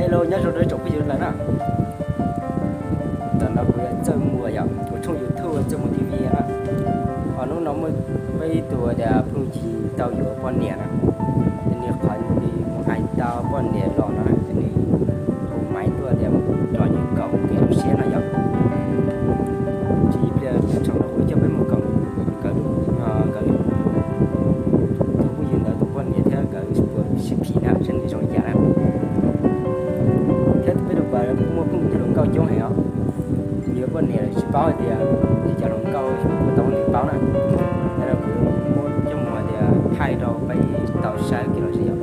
Hello, nyob zoo rau ib tsoom phooj ywg lawm na. Ntawm no kuv yog Txawj Muas yom, kuv tshooj YouTube Txawj Muas T V na. Ho hnub no muaj peb ib tug tias phooj ywg tau yuav poj niam na. Ces nws qhov nws mus hais tau poj niam los no na, ces nws hu maiv tuaj tias mus nrog nws koom kev zoo siab no yom. Tsis ib pliag tsaus no kuv coj peb mus koom nkawd, nkawd tus phooj ywg ntawd tus poj niam thiab nkawd puas sib phim na, seb nws zoo li cas na. Thiab peb tus pas muaj phooj ywg hluas nkauj coob heev os. Nws yuav poj niam lawm tsis paub hais tias nws cov hluas nkauj puas tau nws paub na. Nyob rau kuv muab coj mus hais tias thaij rau peb tau saib kev lom zem yom.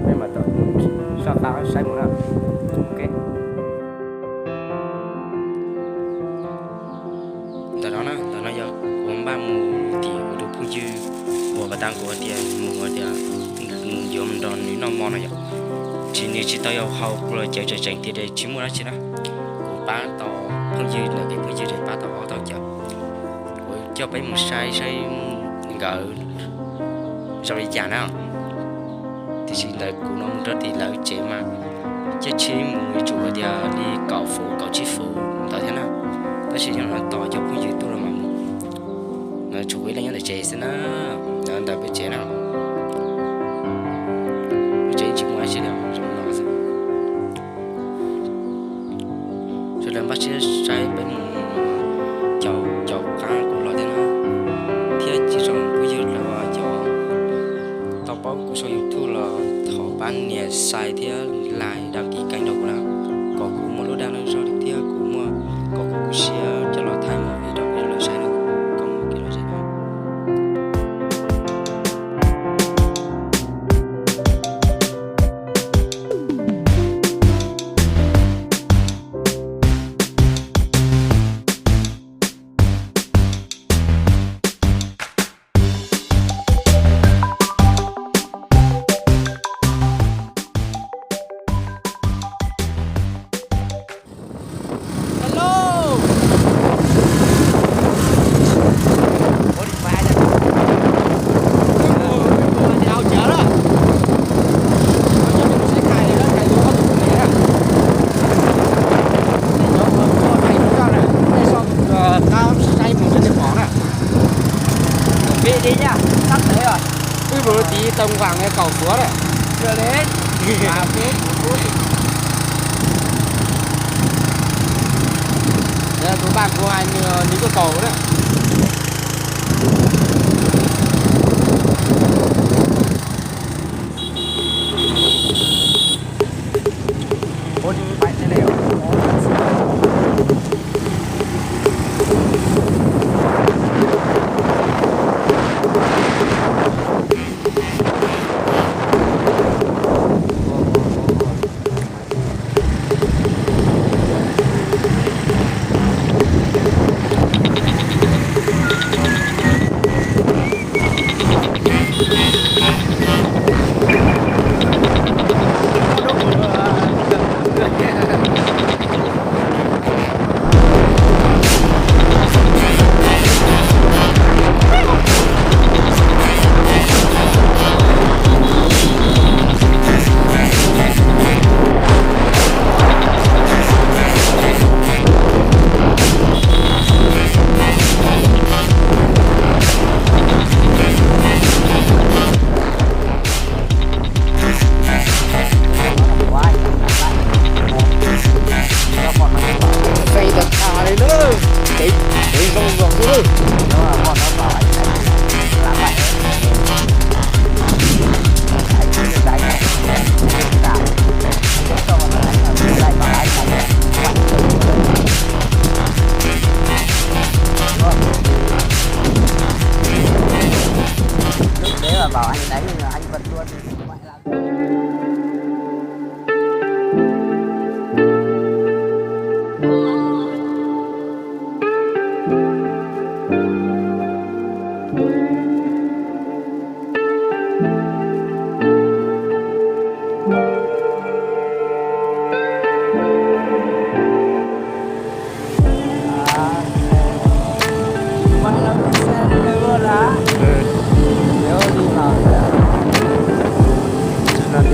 Peb mam tau soj qab saib mus na. Ok. Ntawm no na, ntawm no yog kuv npaj mus tim kuv tus phooj ywg uas pas tas kuv tias mus tias mus yuav nrog nws noj hmo no yom. Tsis nws tsis tau yau hau kuv los cawv tseem tseem tias tsis muaj dab tsi na. Kuv pab tau phooj ywg ntawm kev phooj ywg pab tau ob tau cawv. Kuv coj peb mus saib saib nkawd zoo li cas na. Tiam sis ntawm kuv no mus rau tim lawv tsev mas caij tsheb mus yuav tsum tias li kaum fuv kaum tsib fuv ntawd thiab na. Tab sis yog no tos cov phooj ywg tuaj los mas mus. No tshuav kuv ib leeg nyob ntawm tsev xwb na, ntawm peb tsev na. Peb tsev tsis muaj dab tsi li, zoo no xwb. Sawv daws npaj siab saib peb mus, caum caum qab kuv los thiab na, thiab tsis zoo phooj ywg lawv uas cov tau paub kuv sau YouTube los thov pab nias subscribe thiab like, đăng ký kênh rau kuv na, kom kuv muaj lub dag lub zog thiab kuv muaj, kom kuv siab coj los thaij movie rau peb lawv saib na. Koj mus kev lom zem no. Hello. Ua li pab na. Ua li pab na. Ua li pab na. Peb li nha, sab tawv os. Wb mus tiv tau nkuam kaum tuav lawm. Tus npaj kuv hais nws, nws tuaj kaum na.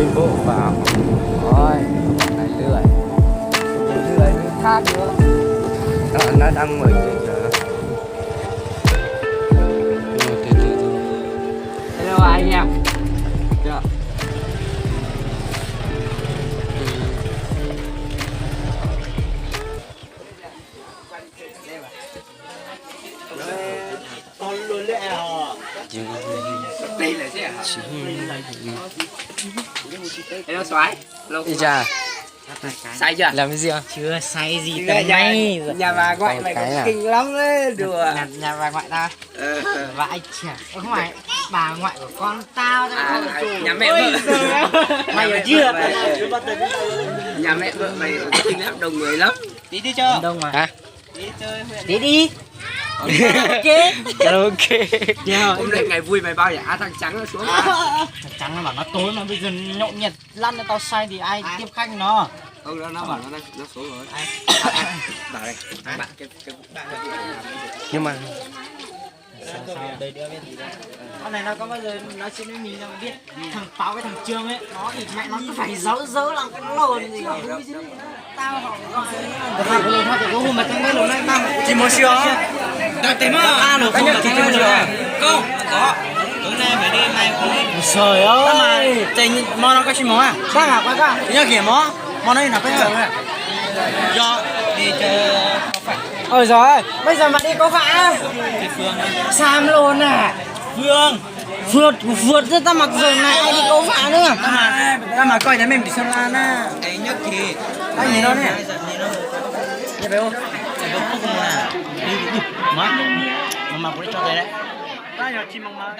Ôi, này lưỡi. Lưỡi thác nữa. Đó, nó đang mở rộng rồi. Hello, anh em. Dạ. Hello, Xoài. Hello. Ê cha. Say chưa? Làm cái gì không? Chưa say gì. Tao, nhà bà ngoại mày còn kinh lắm đấy, đùa. Nhà bà ngoại tao. Vãi chà. Ơ, không phải, bà ngoại của con tao, tao không chịu. Nhà mẹ vợ. Ôi giời ơi. Mày ở chưa? Nhà mẹ vợ mày kinh lắm, đông người lắm. Tí đi cho. Đông mà. Hả? Tí đi. Ok. Karaoke. Hôm nay ngày vui mày bao nhỉ? À, thằng Trắng nó xuống. Thằng Trắng nó bảo nó tối mà bây giờ nhậu nhẹt lắm, nó tao say thì ai tiếp khách nó. Không, nó, nó bảo nó đang, nó xuống rồi. Ai? Bảo đây. Bạn kia, kia, bạn kia. Nhưng mà Sao, sao, đây đứa biết gì đâu. Con này nó có bao giờ nói chuyện với mình đâu mà biết. Thằng Páo với thằng Trương ấy, nó ịt mẹ nó cứ phải giấu giấu lòng cái lồn gì. Tao họ gọi. Tao không có hôn mà trong cái lồn này tao. Chỉ một xíu. Đợi tí mà. Tao không có hôn mà. Không, có. Tối nay mày đi, mày không đi. Trời ơi. Tao mà, món nó có xin món à? Sao mà quay qua? Nhớ kìa món. Món nó đi nào bây giờ? Yo, đi chơi. Ôi giời ơi, bây giờ mà đi Cốc Phạ á? Đi Phương á. Xa lồn à? Phương. Vượt, vượt ra tao mặc giờ này ai đi Cốc Phạ nữa. Tao mà, tao mà coi thấy mày bị sao la na. Ê, nhớ kì. Tao nhìn nó nè. Mày ôm. Mày ôm không à? Đi, đi, đi. Má. Mà, mà, của đi cho thầy đấy. Tao nhỏ chim mong mà.